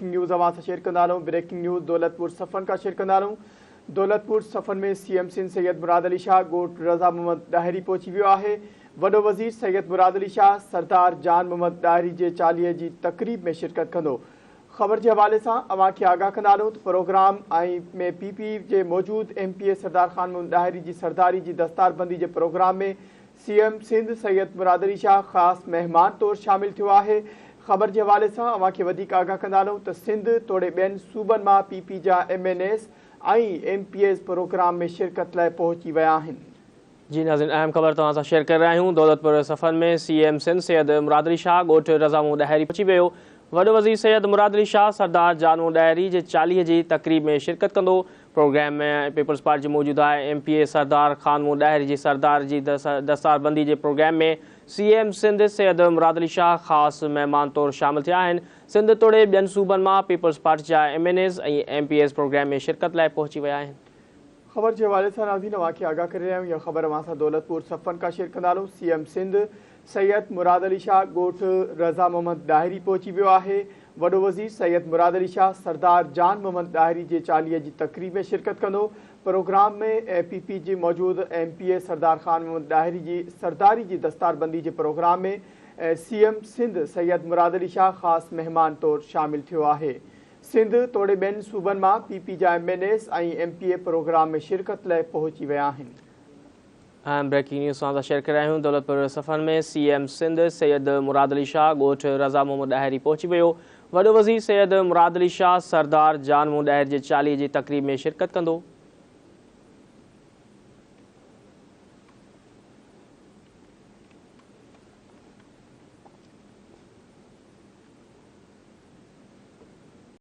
Breaking news اوهان سان share ڪندا هلون بريڪنگ نيوز دولتپور صفن کان شيئر ڪندا هلون دولتپور صفن ۾ سي ايم سنڌ سيد مراد علي شاهه ڳوٺ رضا محمد ڏاهري پهچي ويو آهي وڏو وزير سيد مراد علي شاهه سردار جان محمد ڏاهري جي چاليهي جي تقريب ۾ شرڪت ڪندو خبر جي حوالي سان اوهان کي آگاهه ڪندا هلون ته پروگرام ۽ ۾ پي پي جي موجود M P A Sardar Khan Muhammad Dahri جي سرداري جي دستاربندي جي programme ۾ C M Sindh Syed Murad Ali Shah خاص مهمان طور شامل ٿيو آهي. خبر جي حوالي سان اوهان کي وڌيڪ آگاهه ڪندا هلون ته سنڌ توڙي ٻين صوبن مان پي پي جا M N As ۽ M P As programme ۾ شرڪت لاء پهچي ويا آهن. جي ناظرين اهم خبر توهان سان شيئر ڪري رهيا آهيون دولتپور صفن ۾ سي ايم سنڌ سيد مراد علي شاهه ڳوٺ رضا محمد ڏاهري پهچي ويو وڏو وزير سيد مراد علي شاهه سردار جانو ڏاهري جي چاليهي جي تقريب ۾ شرڪت ڪندو پروگرام ۾ پيپلز پارٽي جي موجوده M P A Sardar Khan Muhammad Dahri جي سردار جي دستاربندي جي programme ۾ C M Sindh Syed Murad Ali Shah خاص مهمان طور شامل ٿيا آهن. سنڌ توڙي ٻين صوبن مان پيپلز پارٽي جا M N As ۽ M P As programme ۾ شرڪت لاء پهچي ويا آهن. خبر جي حوالي سان ناظرين اوهان کي آگاهه ڪري رهيا آهيون اها خبر اوهان سان دولتپور صفن کان شيئر ڪندا هلون سي ايم سنڌ سيد مراد علي شاهه ڳوٺ رضا محمد ڏاهري پهچي ويو آهي وڏو وزير سيد مراد علي شاهه سردار جان محمد ڏاهري جي چاليهي جي تقريب ۾ شرڪت ڪندو. پروگرام ۾ پي پي جي موجود M P A Sardar Khan Muhammad Dahri جي سرداري جي دستاربندي جي programme ۾ C M Sindh Syed Murad Ali Shah خاص مهمان طور شامل ٿيو آهي. سنڌ توڙي ٻين صوبن مان پي پي جا M N As ۽ M P A programme ۾ شرڪت لئه پهچي ويا آهن. اهم بريڪنگ نيوز توهان سان شيئر ڪري رهيا آهيون دولتپور صفن ۾ سي ايم سنڌ سيد مراد علي شاهه ڳوٺ رضا محمد ڏاهري پهچي ويو وڏو وزير سيد مراد علي شاهه سردار جان محمد ڏاهري جي چاليهي جي تقريب ۾ شرڪت ڪندو.